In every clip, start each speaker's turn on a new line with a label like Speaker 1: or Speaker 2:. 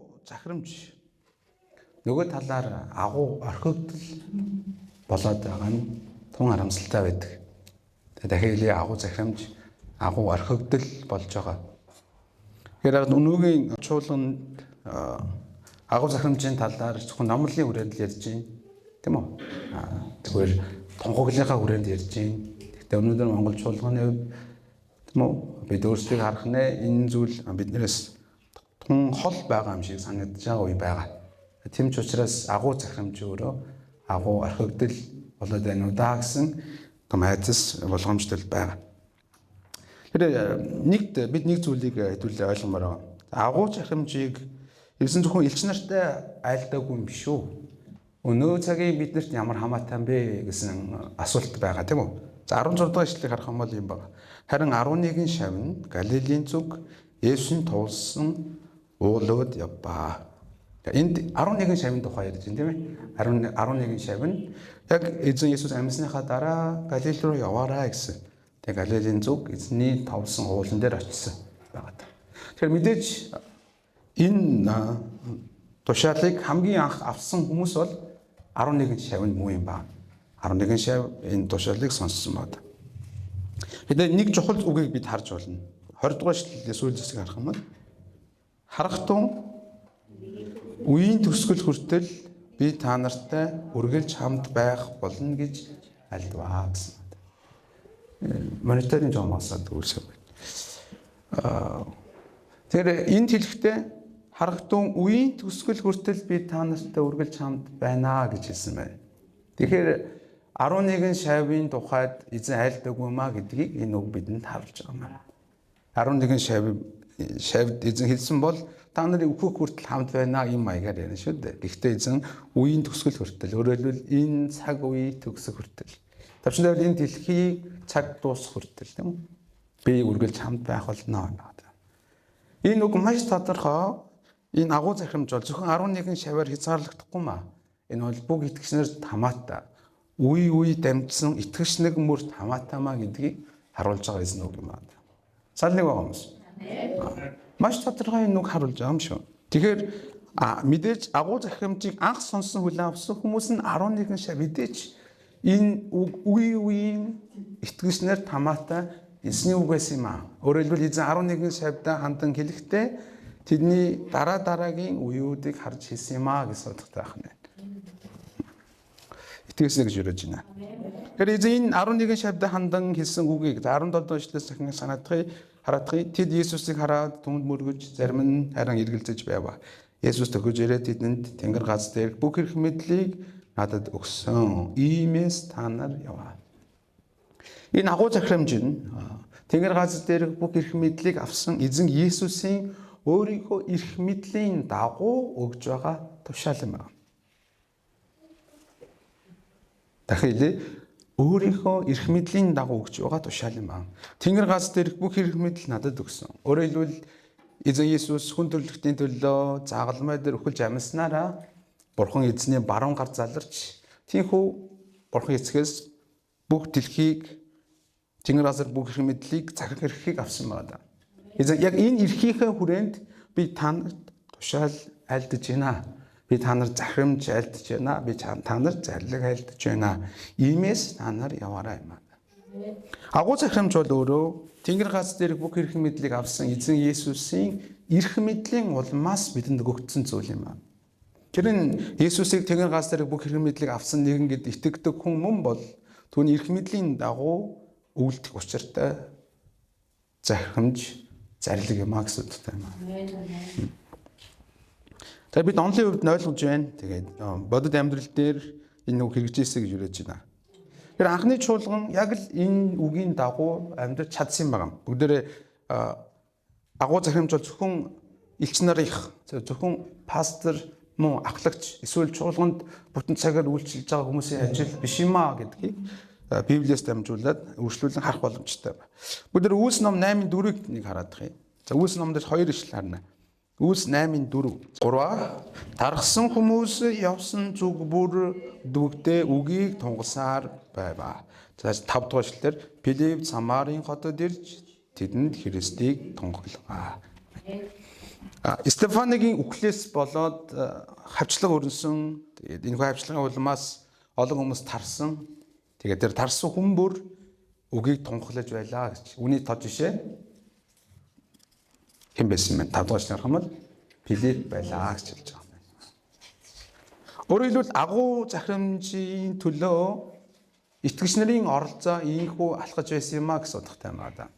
Speaker 1: Агуу захирамж нөгөө талаар агуу орхигдол болоод байгаа нь тун харамсалтай байдаг. Тэгээ дахин хэлье, агуу захирамж, агуу орхигдол болж байгаа. Тэгэхээр яг өнөөгийн чуулганд агуу захирамжийн талаар зөвхөн номлолын хүрээнд л ярьж байна. Тийм үү? Зүгээр тунхаглалынхаа хүрээнд ярьж байна. Гэхдээ өнөөдөр Монгол чуулганы хувьд, тийм үү? Бид өөрсдийг харах нэ, энэ зүйл биднээс тун хол байгаа юм шиг санагдаж байгаа үе байгаа. Тийм ч учраас агуу захирамж өөрөө агуу орхигдол болоод байна уу даа гэсэн том айдас болгоомжтой байгаа. Тэр нэгт бид нэг зүйлийг хэдүүлээ ойлгомоор байгаа. Агуу захирамжийг ирсэн зөвхөн элч нартай айлдаагүй юм биш үү? Өнөө цагийн биднэрт ямар хамаатай юм бэ гэсэн асуулт байгаа, тийм үү? За, 16 дугаар ишлэлийг харах юм бол юм байна. Харин 11 шав нь Галилийн зүг Есүсийн туулсан уулууд явбаа. Энд 11 шавын тухай ярьж байна, тийм ээ. 11 шав нь яг эзэн Есүс амьсныхаа дараа Галил руу яваарай гэсэн. Тэгээ Галилийн зүг эзний товлсон уулан дээр очисон байгаа. Тэгэхээр мэдээж энэ тушаалыг хамгийн анх авсан хүмүүс бол 11 шав нь муу юм ба. 11 шав энэ тушаалыг сонссон байна. Тэгэхээр нэг чухал үгийг бид харж байна. 20 дугаар эшлэлийн сүүл хэсгийг харах юм бол харахтун үеийн төгсгөл хүртэл би та нартай үргэлж хамт байх болно гэж альдваа гэсэн. Мониторын жомоосоо үүсэх байна. Тэгэхээр энд хэлэхдээ харахтун үеийн төгсгөл хүртэл би та нартай үргэлж хамт байна гэж хэлсэн байна. Тэгэхээр 11 шавийн тухайд эзэн айлдаагүй маа гэдгийг энэ үг бидэнд харуулж байгаа юм байна. 11 шавьд эзэн хэлсэн бол та нарын өөхөх хүртэл хамт байна юм маягаар ярина шүү дээ. Гэхдээ эзэн үеийн төгсгөл хүртэл, өөрөөр хэлбэл энэ цаг үе төгсөх хүртэл. Товчон дээр энэ дэлхий цаг дуусах хүртэл, тийм үү? Би үргэлж хамт байх болно. Энэ үг маш тодорхой. Энэ агуу захирамж бол зөвхөн 11 шаваар хязгаарлагдахгүй маа. Энэ бол бүх итгэгч нарт хамаатай. Үе үе дамжсан итгэгч нэг мөрт хамаатай маа гэдгийг харуулж байгаа эзэн үг юм аа. Сал нэг байгаа хүмүүс. Маш тодорхой энэ үг харуулж байгаа юм шүү. Тэгэхээр мэдээж агуу захирамжийг анх сонсон, хүлээн авсан хүмүүс нь 11 шав, мэдээж энэ үг үе үеийн итгэгч нарт хамаатай эзний үг байсан юм аа. Өөрөөр хэлбэл эзэн 11 шавьдаа хандан хэлэхдээ тэдний дараа дараагийн үеүүдийг харж хэлсэн юм аа гэсэн утгатай байх нь. Итгэсэн гэж өрөөж байна. Тэгэхээр эзэн энэ 11 шавьдаа хандан хэлсэн үгийг 17 дугаар эшлэлээс дахин санаадахыг хараадахыг. Тэд Есүсийг хараад түнд мөргөж, зарим нь харин эргэлзэж байв. Есүс төхөж ирээд тэдэнд: "Тэнгэр газар дээрх бүх эрх мэдлийг надад өгсөн. Иймээс та нар яваа." Энэ агуу захирамж нь Тэнгэр газар дээрх бүх эрх мэдлийг авсан эзэн Есүсийн өөрийнхөө эрх мэдлийн дагуу өгж байгаа тушаал юм байна. Дахин хэлье. Өөрийнхөө эрх мэдлийн дагуу өгч байгаа тушаал юм байна. Тэнгэр газар дээрх бүх эрх мэдэл надад өгсөн. Өөрөөр хэлбэл эзэн Есүс хүн төрлөختийн төлөө загалмай дээр үхэлж амьснараа Бурхан эзний баруун гар заларч, тийхүү Бурхан эцгээс бүх дэлхийг, Тэнгэр газар бүх эрх мэдлийг захирах эрхийг авсан байгаа. Эзэн яг энэ эрхийнхээ хүрээнд би та нарт тушаал айлдаж байна. Би та нар захирамж айлдаж байна. Би та нар зарлиг айлдаж байна. Иймээс та нар яваарай юм аа. Агуу захирамж бол өөрөө Тэнгэр газар дээрх бүх эрх мэдлийг авсан эзэн Есүсийн эрх мэдлийн улмаас бидэнд өгөгдсөн зүйл юм аа. Тэр нь Есүсийг Тэнгэр газар дээрх бүх эрх мэдлийг авсан нэгэн гэд итгэдэг хүн мөн бол түүний эрх мэдлийн дагуу үйлдэх учиртай захирамж, зарлиг юм аа гэсэн утгатай юм аа. Тэгээ бид онлын хувьд нь ойлгож байна. Тэгээд бодит амьдрал дээр энэ үг хэрэгжээсэй гэж уриалж байна. Тэр анхны чуулган яг л энэ үгийн дагуу амьдрч чадсан юм байна. Бүгдээрээ агуу захирамж бол зөвхөн элч нарынх, зөвхөн пастор мөн ахлагч эсвэл чуулганд бүтэн цагаар үйлчилж байгаа хүмүүсийн ажил биш юм аа гэдгийг Библиэс дамжуулаад үргэлжлүүлэн харах боломжтой байна. Бүгд Үйлс ном 8:4-ийг нэг хараадах юм. За, Үйлс номд хоёр ишлэл харна. Үйлс 8:4. 3 Тархсан хүмүүс явсан зүг бүр дүгдээ үгийг тунгалсаар байваа. За, 5 дугаар ишлэлээр Филипп Самарын хотод ирж тэдэнд Христийг тунхаглаваа. Стефаныгийн үхлээс болоод хавчлага өрнсөн. Тэгээд энэ хавчлагын улмаас олон хүмүүс тарсан. Тэгээд тэр тарсан хүн бүр үгийг тунхаглаж байлаа гэж. Үүний тод жишээ хэн байсан бэ? 5 дугаар эшлэл харах юм бол Филипп байлаа гэж хэлж байгаа юм байна. Өөрөөр хэлбэл агуу захирамжийн төлөө итгэгч нарын оролцоо ийхүү алхаж байсан юм а гэсэн утгатай юм байна.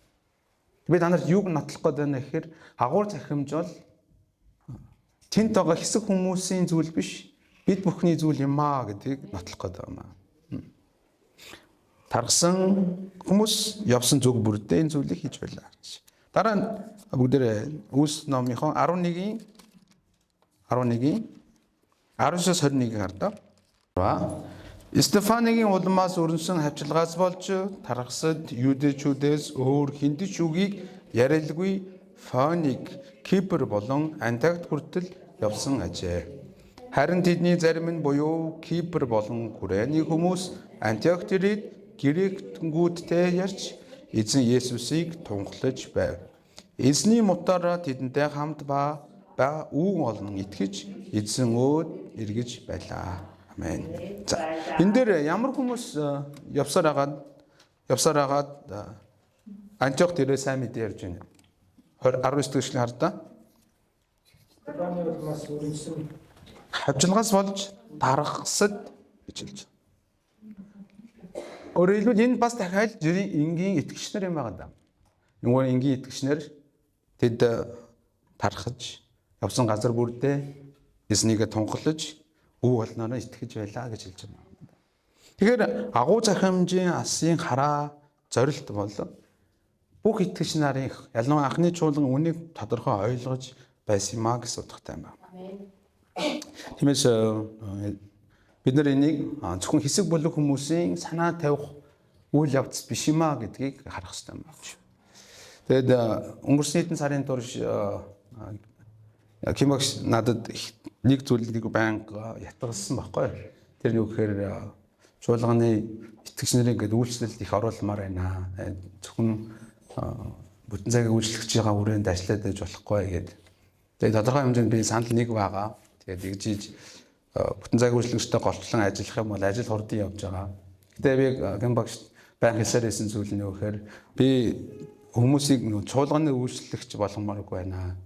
Speaker 1: Би та нарт юуг нотлох гээд байна гэхээр агуу захирамж бол тэнд байгаа хэсэг хүмүүсийн зүйл биш, бид бүхний зүйл юм аа гэдгийг нотлох гээд байгаа юм аа. Таргасан хүмүүс явсан зүг бүрдээ энэ зүйлийг хийж байлаа гэж. Дараа нь бүгдээрээ Үйлс номынхон 11-ийн 19-оос 21-ийг хардаа. Стефаныгийн улмаас өрнсөн хавчлагаас болж таргасад юдэчүүдээс өөр хэнд ч үгийг яриалгүй Фоник, Кипр болон Антиохт хүртэл явсан ажээ. Харин тэдний зарим нь буюу Кипр болон Курени хүмүүс Антиохт ирээд грекнгүүдтэй ярьж эзэн Есүсийг тунхаглаж байв. Эзний мутаараа тэдэнтэй хамт ба үүн олон итгэж эзэн өөд эргэж байлаа. Амен. За, энэ дээр ямар хүмүүс явсаар агаад Антиох дээрээ сайн мэдээ ярьж байна. 19 дэх эшлэгийг хардаа.
Speaker 2: Стефаны улмаас өрнөсөн
Speaker 1: хавчлагаас болж таргасад гэж хэлж байна. Өөрөөр хэлбэл энэ бас дахиад жирийн энгийн итгэгч нар юм байна даа. Нөгөө энгийн итгэгч нар тэд тархаж явсан газар бүрдээ эзнийг тунхаглаж үе болноороо итгэж байлаа гэж хэлж байна. Тэгэхээр агуу захирамжийн асын хараа зорилт бол бүх итгэгч нарын ялангуяа анхны чуулган үнийг тодорхой ойлгож байсан юм а гэсэн утгатай юм байна. Тиймээс бид нар энийг зөвхөн хэсэг бүлэг хүмүүсийн санаа тавих үйл явц биш юм а гэдгийг харах хэрэгтэй юм байна. Тэгээд өнгөрсөн хэдэн сарын турш Кимагш надад нэг зүйлийг байнга ятгалсан байхгүй. Тэр нь юу гэхээр чуулганы итгэгч нарын ингээд үйлчлэлд их оруулмаар байна. Зөвхөн бүтэн цагийн үйлчлэгч байгаа хүрээнд ажиллаад байж болохгүй гэдэг. Тэгээд тодорхой хэмжээнд би санал нэг байгаа. Тэгээд игжиж бүтэн цагийн үйлчлэгчтэй голчлон ажиллах юм бол ажил хурдан явж байгаа. Гэтэ би Кимагш байнга хэлсээр байсан зүйл нь юу гэхээр би хүмүүсийг чуулганы үйлчлэгч болгомооргүй байна.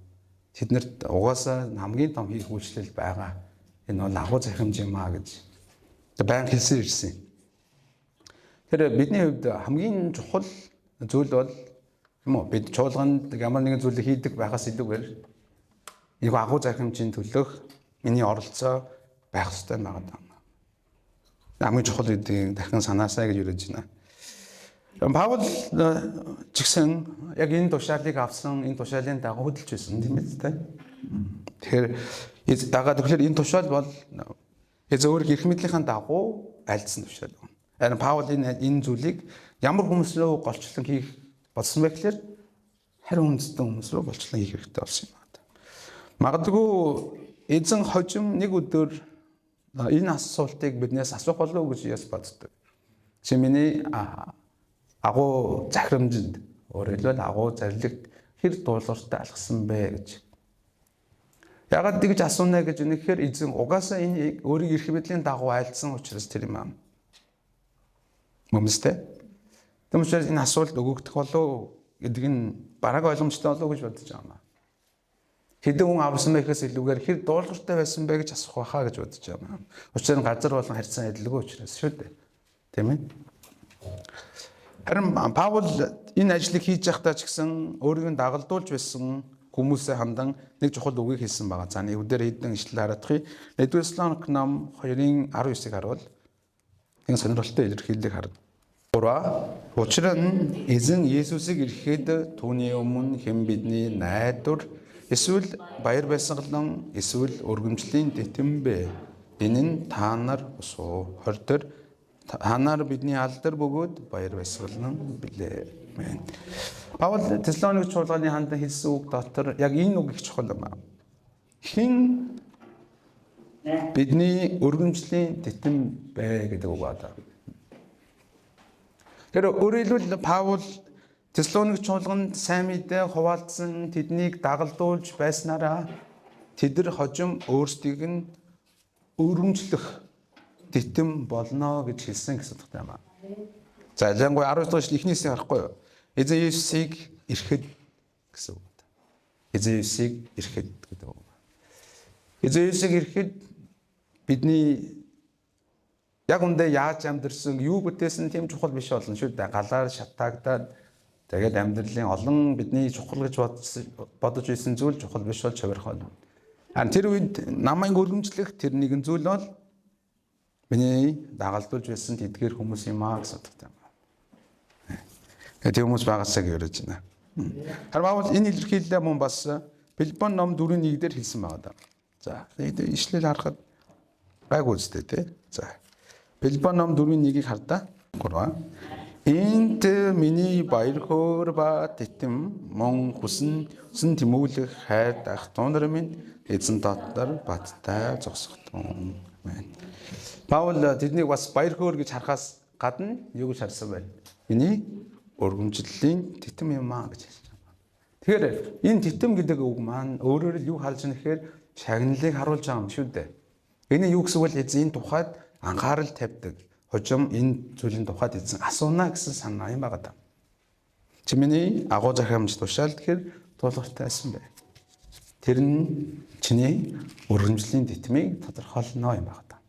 Speaker 1: Тэднэрт угаасаа хамгийн том хийх үйлчлэл байгаа. Энэ бол агуу захирамж юм а гэж байнга хэлсэн ирсэн. Тэр бидний хувьд хамгийн чухал зүйл бол юм уу? Бид чуулганд ямар нэгэн зүйлийг хийдэг байхаас илүүгээр энэ агуу захирамжийн төлөөх миний оролцоо байх ёстой байгаа даа. Хамгийн чухал гэдгийг дахин санаасаа гэж хэлж байна. Паул ч гэсэн яг энэ тушаалыг авсан, энэ тушаалын дагуу хөдөлж байсан тийм ээ. Тэгэхээр дагаад тэгэхээр энэ тушаал бол эзэн өөрийн эрх мэдлийнхээ дагуу айлдсан тушаал. Харин Паул энэ зүйлийг ямар хүмүүс рүү голчлон хийх болсон бэ гэхээр харин үндэстэн хүмүүс рүү голчлон хийх хэрэгтэй болсон юм байна. Магадгүй эзэн хожим нэг өдөр энэ асуултыг биднээс асуух болов уу гэж яс боддог. Чи миний агуу захирамжинд, өөрөөр хэлбэл агуу зарилэгт хэр дуулууртай алхсан бэ гэж. Ягаад тэгж асууна гэж үнэхээр эзэн угаасаа энэ өөрийн эрх мэдлийн дагуу айлдсан учраас тэр юм аа. Мөмстэй. Тэм учраас энэ асуулт өгөгдөх болов гэдэг нь бараг ойлгомжтой болов гэж бодож байгаа юм. Хэдэн хүн авсан бэ гэхээс илүүгээр хэр дуулууртай байсан бэ гэж асуух байхаа гэж бодож байгаа юм. Учир нь газар болон харьцан адилгүй учраас шүү дээ. Тийм ээ. Харин Паул энэ ажлыг хийж байхдаа ч гэсэн өөрийг нь дагалдуулж байсан хүмүүсээ хандан нэг чухал үгийг хэлсэн байгаа. За нэг өдөр хэдэн ишлэл хараадах. 1-р Тессалоник ном 2-ын 19-ыг харуул. Энэ сонирхолтой илэрхийллийг харна. 3. Учир нь эзэн Есүсийг ирэхэд түүний өмнө хэн бидний найдвар эсвэл баяр баясгалан эсвэл өргөмжлийн тэтэн бэ? Энэ нь та нар усуу. 20 дэр та нар бидний алдар бөгөөд баяр баясгалан билээ. Амен. Паул Тессалоник чуулганы хандан хэлсэн үг дотор яг энэ үг их чухал юм аа. Хэн бидний өргөмжлийн тэтэн бэ гэдэг үг байна. Тэр өөрөөр хэлбэл Паул Теслоник чуулганд сайн мэдээ хуваалцсан, тэднийг дагалдуулж байснараа тэд нар хожим өөрсдийг нь өрөмжлөх титэм болно гэж хэлсэн гэсэн утгатай юм аа. За, ялангуяа 19 дугаар эшлэл эхнээсээ харахгүй юу? Эзэн Есүсийг ирэхэд гэсэн үг. Эзэн Есүсийг ирэхэд гэдэг үг. Эзэн Есүсийг ирэхэд бидний яг үндэ яаж амьдрсан, юу бүтээсэн тийм чухал биш болно шүү дээ. Галаар шатаагдаад, тэгээд амьдралын олон бидний чухал гэж бодож байсан зүйл чухал биш болж хувирах болно. Харин тэр үед намайг өргөмжлөх тэр нэгэн зүйл бол миний дагалдуулж байсан тэдгээр хүмүүс юм аа гэсэн утгатай юм. Тэгээд хүмүүс байгаасаа гэж яриад байна. Харин Паул энэ илэрхийлэлээ мөн бас Филиппон ном 4:1 дээр хэлсэн байгаа даа. За, тэгээд ишлэл харахад гайгүй үстэй, тий. За. Филиппон ном 4:1-ийг хардаа. 3. Энд миний баяр хөөр ба титэм мөн хүсэн хүсэн тэмүүлэх хайр ах トゥ нар минь эзэн дотор баттай зогсохтун. Амен. Паул тэднийг бас баяр хөөр гэж харахаас гадна юу гэж харсан бэ? Миний өргөмжлөлийн титэм юм аа гэж хэлж байгаа. Тэгэхээр энэ титэм гэдэг үг маань өөрөөр л юу харж байгаа нэхээр шагналыг харуулж байгаа юм шүү дээ. Энэ юу гэсэн вэ? Эзэн энэ тухайд анхаарал тавьдаг. Хожим энэ зүйлийн тухайд эзэн асууна гэсэн санаа юм байгаа даа. Чи миний агуу захиамж тушаал тэгэхээр тулгартай байсан бэ. Тэр нь чиний өргөмжлийн титмийг тодорхойлно юм байгаа даа.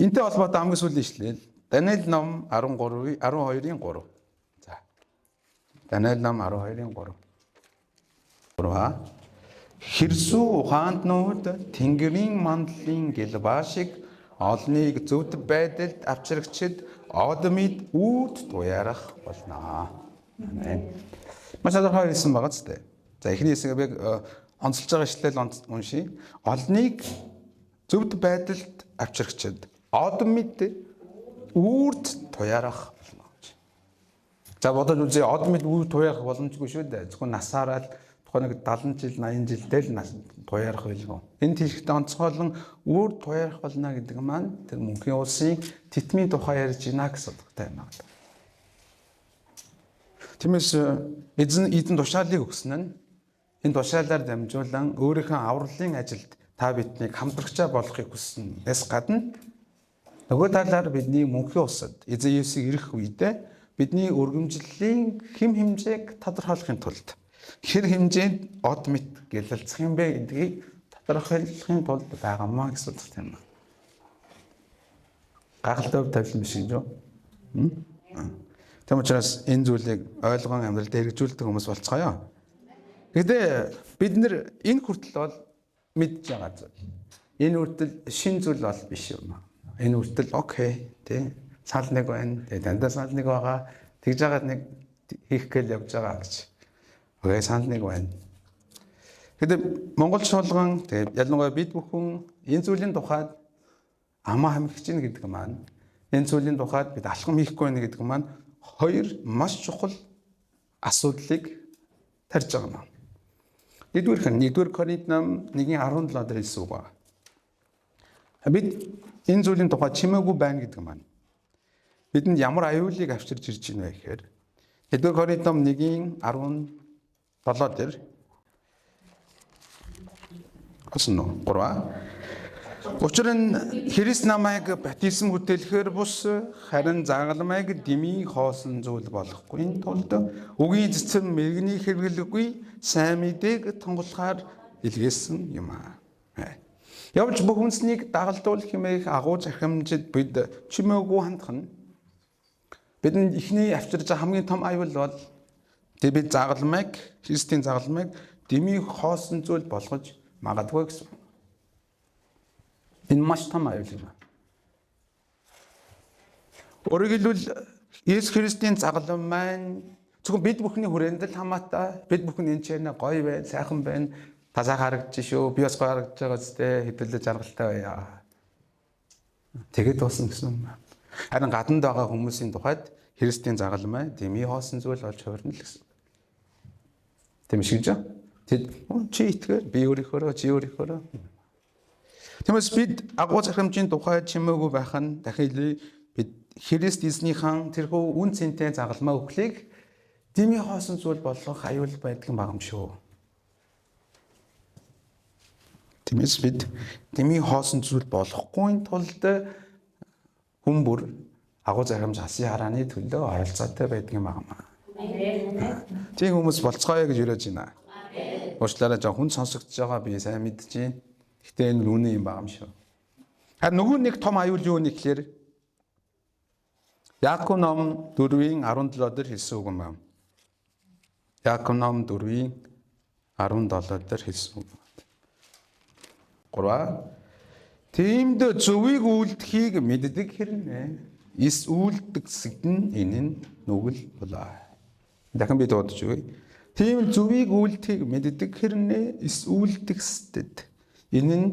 Speaker 1: Энтэй холбоотой хамгийн сүүлийн ишлэл Даниэл ном 13 12-ын 3. За. Даниэл ном 12-ын 3. 3. Хэрсүү ухаантнууд Тэнгэрийн мандлын гэлба шиг олныг зөвд байдалд авчрагчид одмид үүд туяарах болно. Амен. Маш тодорхой хэлсэн байгаа ч дээ. За, эхний хэсэг би онцолж байгаа ишлэл уншия. Олныг зөвд байдалд авчрагчид одмид үрд туяарах болно гэж. За, бодож үзье, одмид үрд туяарах боломжгүй шүү дээ. Зөвхөн насаараа л тухайн нэг 70 жил 80 жилдээ л нас туяарах байлгүй. Энэ тийштэй онцгойлон үр туяарах болно гэдэг маань тэр мөнхийн улсын титмийн тухай ярьж байна гэсэн утгатай юм байна. Тиймээс эзэн тушаалыг өгсөн нь энэ тушаалаар дамжуулан өөрийнхөө авралын ажилд та биднийг хамтрагчаа болгохыг хүсснээс гадна нөгөө талаар бидний мөнхийн улсад эзэн Есүсийг ирэх үедээ бидний өргөмжлөлийн хэм хэмжээг тодорхойлохын тулд хэр хэмжээнд од мэт гялалзах юм бэ гэдгийг тодорхойлохын тулд байгаа маа гэсэн утгатай юм. Гайхалтай тавилан биш гэж юу? Тийм учраас энэ зүйлийг ойлгон амьдралд хэрэгжүүлдэг хүмүүс болцгоё. Гэтэ бид нэр энэ хүртэл бол мэдж байгаа зүйл. Энэ хүртэл шин зүйл бол биш юм. Энэ хүртэл окей, тий. Сал нэг байна. Тэгээ дандаа сал нэг байгаа. Тэгж жагаад нэг хийх гээл явж байгаа гэж. Окей, санал нэг байна. Гэтэ Монгол чуулган, тэгээ ялангуяа бид бүхэн энэ зүйлийн тухайд амаа хамхиж гин гэдэг маань, энэ зүйлийн тухайд бид алхам хийхгүй байна гэдэг маань хоёр маш чухал асуудлыг тарьж байгаа юм. Нэгдүгээр нь 1-р Коринт нам 1-17 дээр хэлсэн үг байна. Бид энэ зүйлийн тухай чимээгүй байна гэдэг маань бидэнд ямар аюулыг авчирч ирж байна вэ гэхээр 1-р Коринт нам 1-17 дээр Осон уу? 3. Учир нь Христ намайг баптизм хүртэлэхээр бус, харин загалмайг дэмий хоосон зүйл болохгүй тулд үгийн цэцэм мэрэгний хэрэглэггүй сайн мэдээг тунгалахаар илгээсэн юм аа. Явж бүх хүнснийг дагалдуулах хэмээх агуу захирамжид бид чимээгүй хандах нь бидэнд эхний авчирж байгаа хамгийн том аюул бол тэг бид загалмайг, Христийн загалмайг дэмий хоосон зүйл болгож магадгүй гэсэн. Энэ маш том аюул юм. Өөрөөр хэлбэл Есүс Христийн загалмай маань зөвхөн бид бүхний хүрээнд л хамаатай, бид бүхэн энэ ч нэ гоё байна, сайхан байна, та сайхан харагдаж шүү, би бас гоё харагдаж байгаа зү, хэдүүлээ жаргалтай байя. Тэгээд дуусна гэсэн юм. Харин гаданд байгаа хүмүүсийн тухайд Христийн загалмай дэмий хоосон зүйл болж хувирна л гэсэн. Тийм шиг гэж. Тэд чи итгээр, би өөрийнхөөрөө, чи өөрийнхөөрөө. Тиймээс бид агуу захирамжийн тухай чимээгүй байх нь дахин хэлье, бид Христ эзнийхэн тэрхүү үн цэнтэй загалмай үхлийг дими хоосон зүйл болгох аюул байдаг юм байгаа юм шүү. Тиймээс бид дими хоосон зүйл болохгүй тулд хүн бүр агуу захирамж алсын харааны төлөө оролцоотой байдаг юм байна. Тийм хүмүүс болцгоё гэж өрөөж байна. Уучлаарай, жоо хүн сонсогдож байгаа би сайн мэдэж байна. Гэхдээ энэ үнэн юм байгаа юм шүү. Харин нөгөө нэг том аюул юу нэ гэхээр Яаков ном 4-ийн 17 дээр хэлсэн үг юм байна. Яаков ном 4-ийн 17 дээр хэлсэн үг. 3. Тиймд зөвийг үйлдэхийг мэддэг хэрнээ эс үйлдэгсэд нь энэ нь нүгэл болоо. Дахин би дуудаж өгье. Тийм зөвийг үйлдэхийг мэддэг хэрнээ эс үйлдэгсэд энэ нь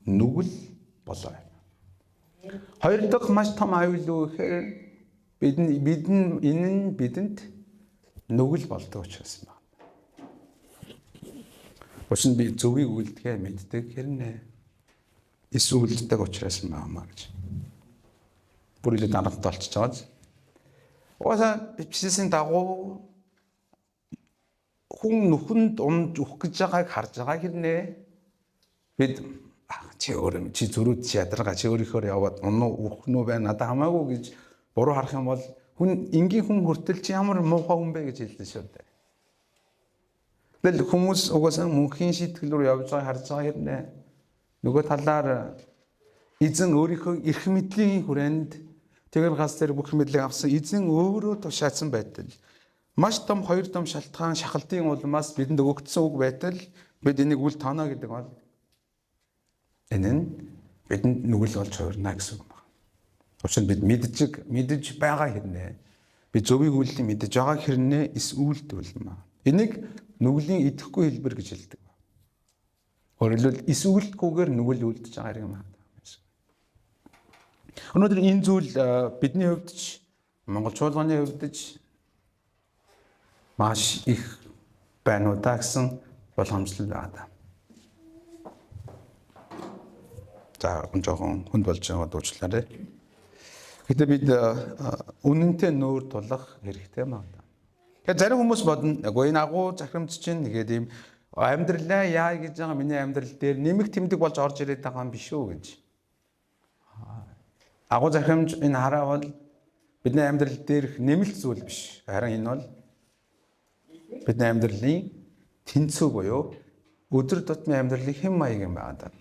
Speaker 1: нүгэл болоо. Хоёр дахь маш том аюул юу гэхээр бид энэ нь бидэнд нүгэл болдог учраас юм байна. Учир нь би зөвийг үйлдэхээ мэддэг хэрнээ эс үйлддэг учраас юм байна гэж. Бүр илүү дарамт болчихж байгаа. Угаасаа бичсэн дагуу хүн нүхэнд унж үхэх гэж байгааг харж байгаа хэрнээ бид чи өөрөө чи зөрүүд чи ядаргаа чи өөрийнхөө яваад унуу үхэх нү байна надад хамаагүй гэж буруу харах юм бол хүн энгийн хүн хүртэл чи ямар муухай хүн бэ гэж хэлдэг шүү дээ. Тэгэл хүмүүс угаасаа мөнхийн шийтгэл рүү явж байгааг харж байгаа хэрнээ нөгөө талаар эзэн өөрийнхөө эрх мэдлийн хүрээнд тэгэр газ дээр бүх мэдлийг авсан эзэн өөрөө тушаасан байтал маш том хоёр том шалтгаан шахалтын улмаас бидэнд өгөгдсөн үг байтал бид энийг үл тоно гэдэг бол энэ нь бидэнд нүгэл болж хувирна гэсэн үг байна. Учир нь бид мэдэж байгаа хэрнээ бид зөвийг үйлдэл мэдэж байгаа хэрнээ эс үйлдэл юм аа. Энийг нүглийн идэхгүй хэлбэр гэж хэлдэг. Өөрөөр хэлбэл эс үйлдэхгүйгээр нүгэл үлдэж байгаа хэрэг юм аа. Өнөөдөр энэ зүйл бидний хувьд ч Монгол чуулганы хувьд ч маш их байна уу да гэсэн болгоомжлол байгаа даа. За жоохон хүнд болж байгаа дуучлаарай. Гэтэ бид үнэнтэй нүүр тулах хэрэгтэй маа. Тэгэхээр зарим хүмүүс бодно, үгүй энэ агуу захирамж чинь нэгээд ийм амьдралаа яа гэж байгаа миний амьдрал дээр нэмэг тэмдэг болж орж ирээд байгаа юм биш үү гэж. Агуу захирамж энэ хараа бол бидний амьдрал дээрх нэмэлт зүйл биш. Харин энэ бол бидний амьдралын тэнцүү буюу өдөр тутмын амьдралын хэм маяг юм байна даа.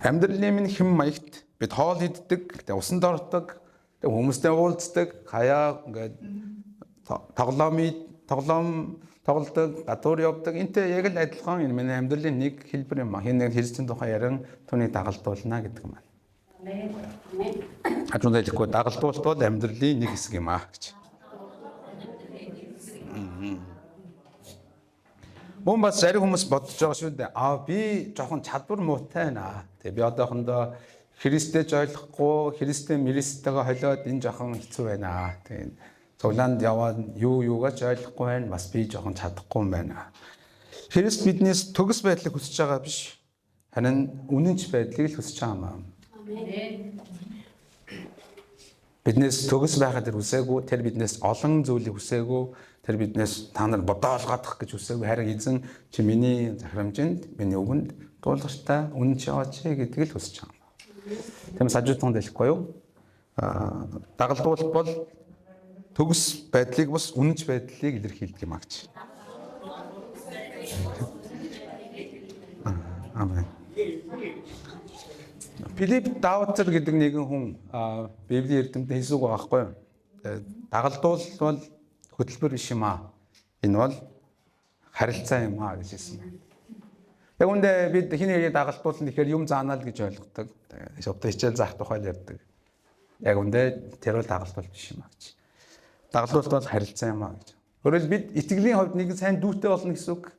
Speaker 1: Амьдралын минь хэм маягт бид хоол иддэг, усанд ордог, хүмүүстэй уулздаг, хаяа ингээд тоглоом тоглодог, гадуур явдаг. Энтэй яг л адилхан энэ миний амьдралын нэг хэлбэр юм а. Хин нэг Христийн тухай ярин түүнийг дагалдуулна гэдэг юм байна. Хажуунд хэлэхгүй дагалдуулалт бол амьдралын нэг хэсэг юм а гэж. Мөн бас зарим хүмүүс бодож байгаа шүү дээ. Аа би жоохон чадвар муутай байна. Тэгээ би одоохондоо Христээ ч ойлгохгүй, Христээ мэристэйгээ холиод энэ жоохон хэцүү байна. Тэгээ цуглаанд яваад юугаа ч ойлгохгүй байна. Бас би жоохон чадахгүй юм байна. Христ биднээс төгс байдлыг хүсэж байгаа биш. Харин үнэнч байдлыг л хүсэж байгаа юм. Биднээс төгс байхад тэр хүсээгүй, тэр биднээс олон зүйлийг хүсээгүй, тэр биднээс та нар бодоолгоодох гэж хүсээгүй. Харин эзэн чи миний захирамжинд, миний үгэнд дуулууртай үнэнч яваач гэдгийг л хүсэж байгаа юм. Тиймээс хажуудхан дэлэхгүй юу? Дагалдуулалт бол төгс байдлыг бус үнэнч байдлыг илэрхийлдэг юм а гэж. Амен. Филипп Даутер гэдэг нэгэн хүн Библийн эрдэмтэн хэлсэн үг байхгүй юу? Дагалдуулалт бол хөтөлбөр биш юм аа. Энэ бол харилцаа юм аа гэж хэлсэн. Яг үүндээ бид хин нэгийг дагалдуулна гэхээр юм заана л гэж ойлгодог. Одоо хичээл заах тухай л ярьдаг. Яг үүндээ тэр бол дагалдуулалт биш юм аа гэж. Дагалдуулалт бол харилцаа юм аа гэж. Өөрөөр бид итгэлийн хувьд нэг сайн дүүтэй болно гэсэн үг.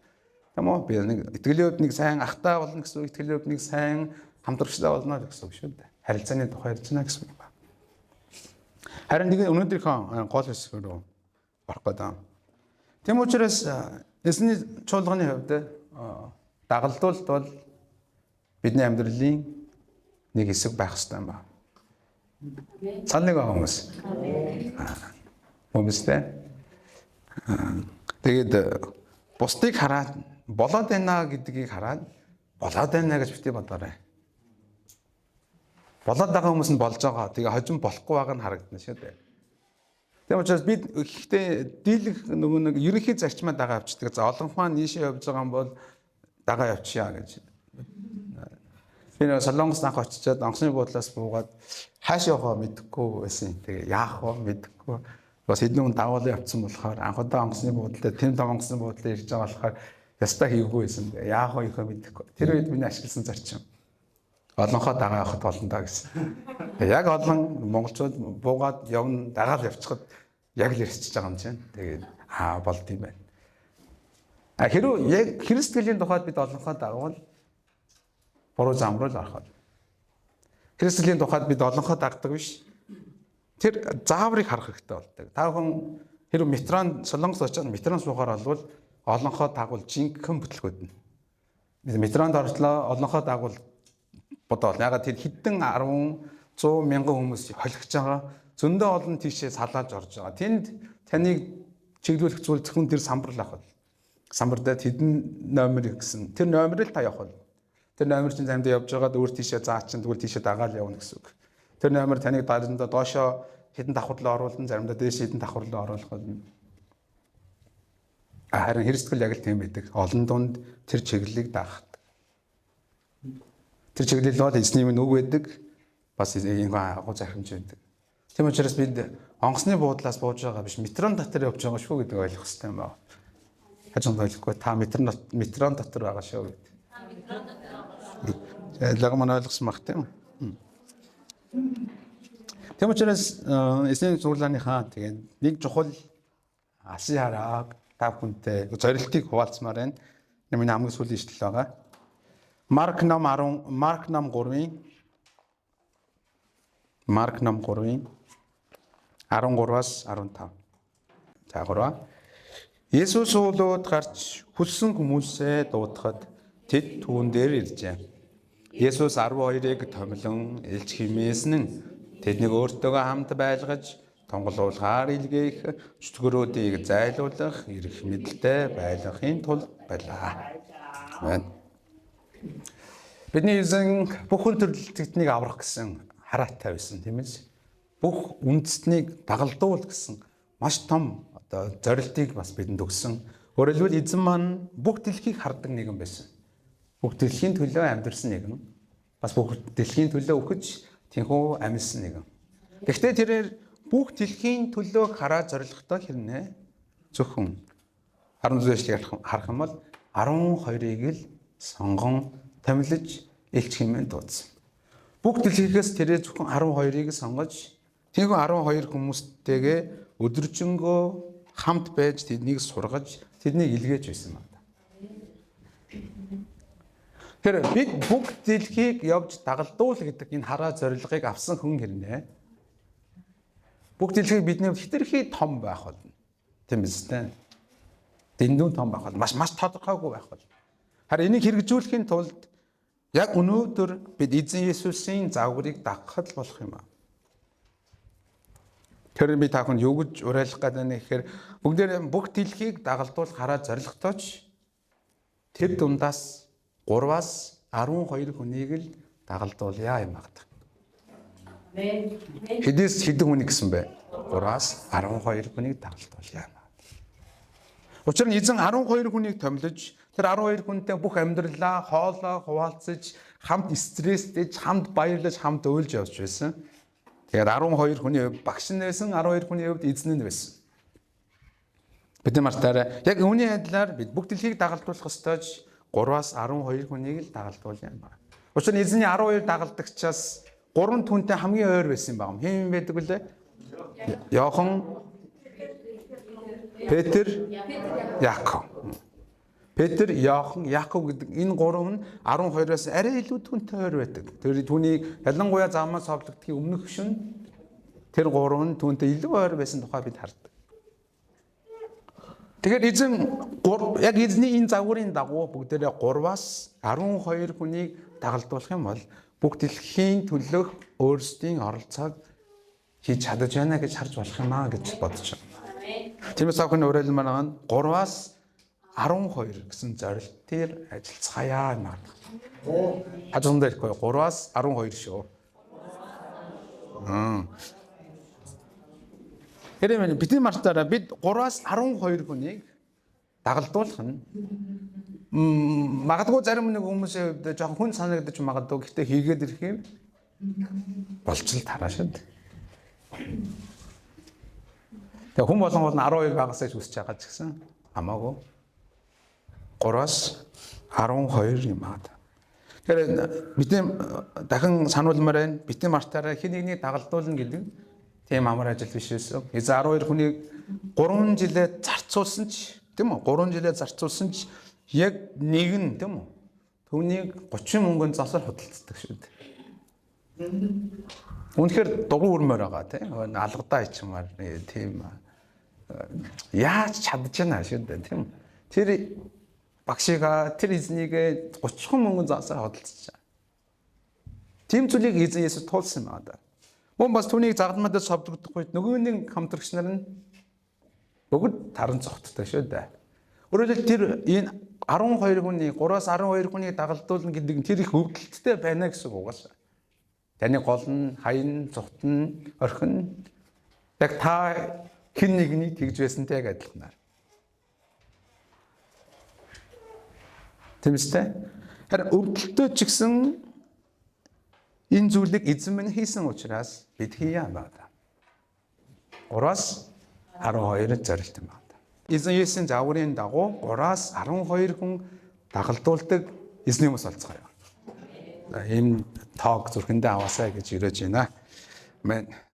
Speaker 1: Тийм үү? Би нэг итгэлийн хувьд нэг сайн ахтай болно гэсэн үг, итгэлийн хувьд нэг сайн хамтрагчтай болно гэсэн үг шүү дээ. Харилцааны тухай ярьж байна гэсэн үг юм байна. Харин нэг өнөөдрийнхөө гол хэсэг рүү орох гэдэг. Тийм учраас эзний чуулганы хувьд дагалдуулалт бол бидний амьдралын нэг хэсэг байх ёстой юм байна. Санал нэг байгаа хүмүүс. Хүмүүстэй. Тэгээд бусдыг хараад болоод байна гэдгийг хараад болоод байна гэж бити бодоорой. Болоод байгаа хүмүүс нь болж байгаа. Тэгээ хожим болохгүй байгаа нь харагдана шүү дээ. Тийм учраас бид ихтэй дийлэх нөгөө нэг ерөнхий зарчмаа дагаа авчдаг. За олонх маань нийшээ явж байгаа юм бол дагаа явчихъя гэж. Би нэг Солонгос анх очичоод онгоцны буудлаас буугаад хааш явахаа мэдэхгүй байсан. Тэгээ яах вэ мэдэхгүй. Бас хэдэн хүн дагуулan явцсан болохоор анх удаа онгоцны буудлаа тэм том онгоцны буудлаа ирж байгаа болохоор ястаа хийвгүй байсан. Яах вэ ихэ мэдэхгүй. Тэр үед миний ашигласан зарчим. Олонхоо дагаа явахад болно даа гэсэн. Яг олон монголчууд буугаад явна дагаал явчихад яг л ирчихэж байгаа юм чинь. Тэгээд аа болд юм байна. А хэрвээ яг Христийн тухайд бид олонхоо дагавал буруу зам руу л орох. Христийн тухайд бид олонхоо дагдаг биш. Тэр зааврыг харах хэрэгтэй болдог. Та бүхэн хэрвээ метрон Солонгос очиод метрон суухаар болвол олонхоо дагвал жинхэнэ бүтлгүүднэ. Метронд орчлоо олонхоо дагвал бодоол. Ягаад тэр хэдэн 10 100 мянган хүмүүс холигч байгаа. Зөндөө олон тийшээ салааж орж байгаа. Тэнд таныг чиглүүлэх зүйл зөвхөн тэр самбар л ах бол. Самбар дээр хэдэн номер гэсэн. Тэр номерыг та явах бол. Тэр номер чинь заримдаа явж байгаад өөр тийшээ заа чинь тэгвэл тийшээ дагаал явна гэсэн үг. Тэр номер таныг заримдаа доошоо хэдэн давхарлаа оруулна, заримдаа дээш хэдэн давхарлаа оруулах болно. Харин Христгэл яг л тийм байдаг. Олон дунд тэр чиглэлийг даах. Тэр чиглэл бол эзний минь үг байдаг. Бас энэ агуу захирамж байдаг. Тийм учраас бид онгоцны буудлаас бууж байгаа биш, метрон дотор явж байгаа шүү гэдэг ойлгох хэрэгтэй юм байна. Хажууд ойлгохгүй та метрон дотор байгаа шүү гэдэг. Лаг маань ойлгосон баг тийм үү? Тийм учраас эзний цуглааныхаа тэгээд нэг чухал алсын харааг та бүхэнтэй зорилтыг хуваалцмаар байна. Миний хамгийн сүүлийн ишлэл байгаа. Марк ном 10 Марк ном 3-ын Марк ном 3-ын 13-аас 15. За 3. Есүс уулууд гарч хүссэн хүмүүсээ дуудахад тэд түүн дээр иржээ. Есүс 12-ыг томилон элч химээсэн нь тэднийг өөртөөгөө хамт байлгаж тунгалуулгаар илгээх чөтгөрүүдийг зайлуулах эрх мэдэлтэй байлгахын тулд байлаа. Амен. Бидний эзэн бүх хүн төрөлхтнийг аврах гэсэн хараатай байсан, тийм ээ. Бүх үндэстнийг дагалдуул гэсэн маш том одоо зорилтыг бас бидэнд өгсөн. Өөрөөр хэлбэл эзэн маань бүх дэлхийг хардаг нэгэн байсан. Бүх дэлхийн төлөө амьдрсан нэгэн. Бас бүх дэлхийн төлөө үхэж тэнхүү амьсан нэгэн. Гэхдээ тэрээр бүх дэлхийн төлөө хараа зорилготой хэрнээ зөвхөн 14 эшлэгийг харах юм бол 12-ыг л сонгон томилож элч хэмээн дуудсан. Бүх дэлхийгээс тэрээр зөвхөн 12-ыг сонгож тэнхүү 12 хүмүүстэйгээ өдөржингөө хамт байж тэднийг сургаж тэднийг илгээж байсан байна. Тэгэхээр бид бүх дэлхийг явж дагалдуул гэдэг энэ хараа зорилгыг авсан хүн хэрнээ бүх дэлхийг бидний хэтэрхий том байх болно. Тийм биз дээ. Дэндүүн том байх болно. Маш маш тодорхойгүй байх болно. Харин энийг хэрэгжүүлэхийн тулд яг өнөөдөр бид эзэн Есүсийн загварыг дагахад л болох юм аа. Тэр би та бүхэнд юу гэж уриалах гэдэг нь гэхээр бүгдээр бүх дэлхийг дагалдуулах хараа зорилготой ч тэр дундаас 3-аас 12 хүнийг л дагалдуулъя юм байна. Хэдээс хэдэн хүнийг гэсэн бэ? 3-аас 12 хүнийг дагалдуулъя. Учир нь эзэн 12 хүнийг томилож тэр 12 хүнтэй бүх амьдралаа хоолоо хуваалцаж хамт стрессдэж хамт баярлаж хамт уйлж явж байсан. Тэгэхээр 12 хүний хувьд багш нь байсан, 12 хүний хувьд эзэн нь байсан. Бидний мартаарай. Яг үүний адилаар бид бүх дэлхийг дагалдуулах ёстой ч 3-аас 12 хүнийг л дагалдуулъя юм байна. Учир нь эзний 12 дагалдагчаас 3 түнтэй хамгийн ойр байсан юм байна. Хэн байдаг вүлээ? Йохан, Петр, Яков. Петр, Йохан, Яков гэдэг энэ гурав нь 12-оос арай илүү түнтэй ойр байдаг. Тэр түүнийг ялангуяа замаас ховлогдохын өмнөх шөнө тэр гурав нь түүнтэй илүү ойр байсан тухай бид хардаг. Тэгэхээр эзэн яг эзний энэ загварын дагуу бүгдээрээ 3-аас 12 хүнийг дагалдуулах юм бол бүх дэлхийн төлөөх өөрсдийн оролцоог хийж чадаж байна гэж харж болох юм аа гэж бодож байна. Тиймээс бүхэн уриалмаар байгаа нь 3-аас 12 гэсэн зорилт дээр ажиллацгаая магадгүй. Хажуунд ирэхгүй 3-аас 12 шүү. Тэр бидний мартаараа бид 3-аас 12 хүнийг дагалдуулах нь магадгүй зарим нэг хүмүүсийн хувьд жоохон хүн санагдаж магадгүй, гэхдээ хийгээд ирэх юм болж л тараа шид. Тэгээ хүн болгон бол 12 багасаа ч үсэж байгаа ч гэсэн хамаагүй 3-аас 12 юм аа. Тэгэхээр бидний дахин сануулмаар байна. Бидний мартаараа хэн нэгнийг дагалдуулна гэдэг тийм амар ажил биш байсан. Эзэн 12 хүнийг 3 жилээ зарцуулсан ч тийм үү? 3 жилээ зарцуулсан ч яг нэг нь тийм үү? Түүнийг 30 мөнгөнд засаар худалддаг шүү дээ. Үнэхээр дугуй өрмөр байгаа тийм алгадаа ичмаар тийм яаж чадж байна шүү дээ тийм. Тэр багшигаа тэр эзнийг 30 мөнгөн заасаар хөдөлж. Тийм зүйлийг эзэн Есүс туулсан юм аа. Мөн бас түүнийг загламадад совдогдох үед нөгөө нэг хамтрагч нар нь бүгд таран цогттой шүү дээ. Өөрөөр хэлбэл тэр энэ 12 хүний 3-аас 12 хүнийг дагалдуулна гэдэг нь тэр их өвдөлттэй байна гэсэн үг угаасаа. Таны гол нь, хаян, цогт нь, орхин яг та хэн нэгнийг тэгж байсантай яг адилханаар. Тийм үстэй. Харин өвдөлтөө ч гэсэн энэ зүйлийг эзэн минь хийсэн учраас бид хийя байна. 3-аас 12 зорилт юм байна. Эзэн Есүсийн зааврын дагуу 3-аас 12 хүн дагалдуулдаг эзний хүмүүс болцгоё. За ийм тоог зүрхэндээ аваасай гэж ирэж байна. Амен.